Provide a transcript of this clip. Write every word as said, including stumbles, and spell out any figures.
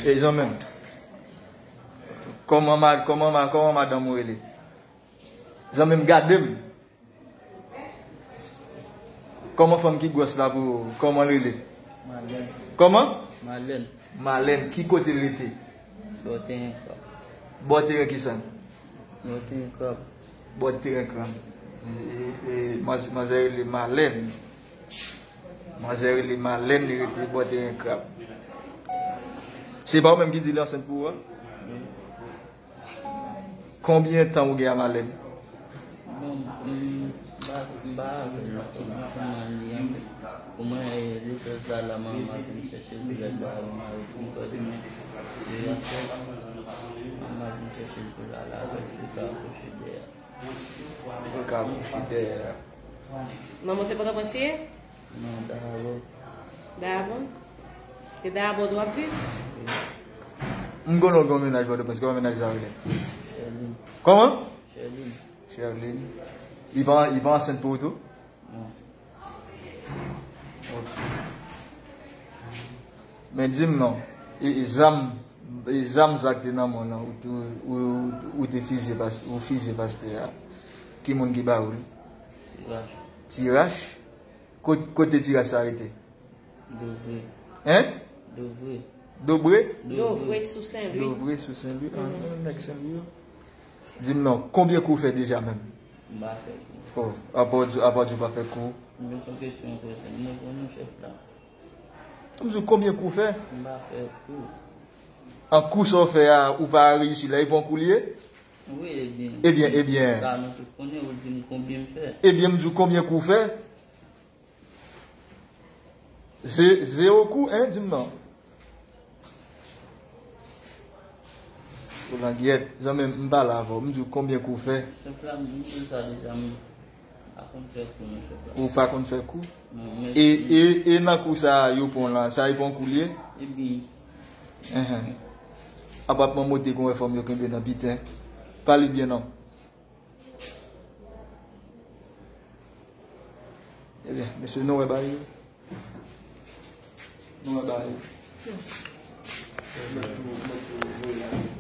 E zanmi m, kòman ma, kòman ma, kòman madanm ou rele? Zanmi m, gade m. Kòman fanm ki gwòs la pou ou? Kòman l rele? Malèn. Kòman? Malèn. Malèn. Ki kote l rete? Bò teren krab. Bò teren kisa? Bò teren krab. Bò teren krab. E, e, manz-, manzè rele Malèn. Manzè rele Malèn, li rete bò teren krab. Se pa ou menm ki di li ansent pou ou a? Konbyen tan ou gen a Malèn? Bon, m pa, m pa avè l non, konbyen tan li ansent. Pou mwen, e, lesans la, la, manman vin chèche l pou lè ba yo mari pou m pèdi men. Se yon sèl manman vin chèche l pou l al avè l, pou l ka akouche dèyè. Pou l ka akouche dèyè. Manman se Pòtoprens li ye? Non, Dayabò. Dayabò? Se Dayabò tou w ap viv? M konnen w gen yon mennaj Pòtoprens, kòman mennaj sa rele? Sherline. Kòman? Sherline. Sherline. Li pa, li pa ansent pou ou tou? Non. Ok. Men di m non, e, e zam, e zam sa k te nan men w lan, ou, ou, ou, ou te fizye pas-, ou fizye pastè a. Ki moun ki ba ou l? Tirach. Tirach? Kot-, kote tirach sa rete? Dovre. Hein? Dovre. Dobre? Dovre sou Senlwi. Dovre sou Senlwi. Ah, nèg Senlwi yo. Di m non, konbyen kou w fè deja menm? M pa fè kou. Oh, apa w di, apa w di w pa fè kou? Men se yon kesyon w poze m, mwen konnen chèf la. M di w konbyen kou w fè? M pa fè kou. An kou sa w fè a, ou pa reyisi la, e pa yon kou li ye? Wi, ebyen. Ebyen, ebyen. Sa nou tout konnen, ou di m konbyen m fè. Ebyen, m di w konbyen kou w fè? Ze-, zewo kou, hein, di m non. Ou langyèt, zanmi m, m pale avè w, m di w konbyen kou w fè. Chèf la, m di w sa deja, m pa konn fè kou non, chèf la. Ou pa konn fè kou? Non, men e, e, e nan kou sa a yo pran w lan, sa e pa yon kou li ye? Ebyen. Enhen. Apa manmote kon wè fanm yo kenbe nan biten. Pale byen non. Ebyen, mesye, nou wè bagay yo? Nou wè bagay yo? Mwen tou, mwen tou voye la.